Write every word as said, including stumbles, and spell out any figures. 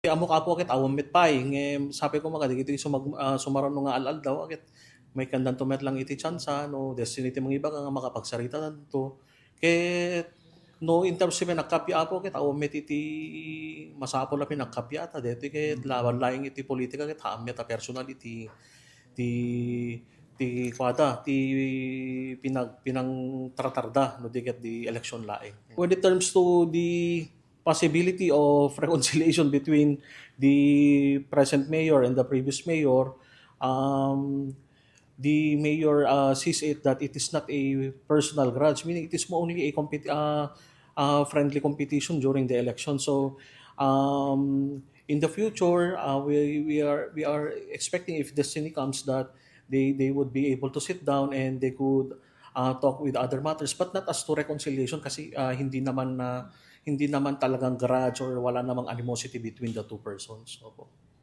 Ammok, Apo, ket awan met pay, ngem sapay koma kadagiti sumag-, ah, sumaruno nga al-aldaw, ket maikkandanto met lang iti tsansa, no, Destiny ti mangibaga nga makapagsaritadanto. Ket no, in terms ti pinagkappia, Apo, ket awan met iti masapul a pinagkappia, ta daytoy ket laban laeng iti politika, ket haan met a personal iti, ti, ti kuada, ti pinag-, pinangtratarda, no, di ket di election laeng. When it terms to the possibility of reconciliation between the present mayor and the previous mayor, um, the mayor, uh, sees it that it is not a personal grudge, meaning it is more only a compet-, uh, uh, friendly competition during the election. So, um, in the future, uh, we, we are, we are expecting, if Destiny comes, that they, they would be able to sit down and they could, uh, talk with other matters, but not as to reconciliation kasi, uh, hindi naman na, hindi naman talagang grudge or wala namang animosity between the two persons. Opo.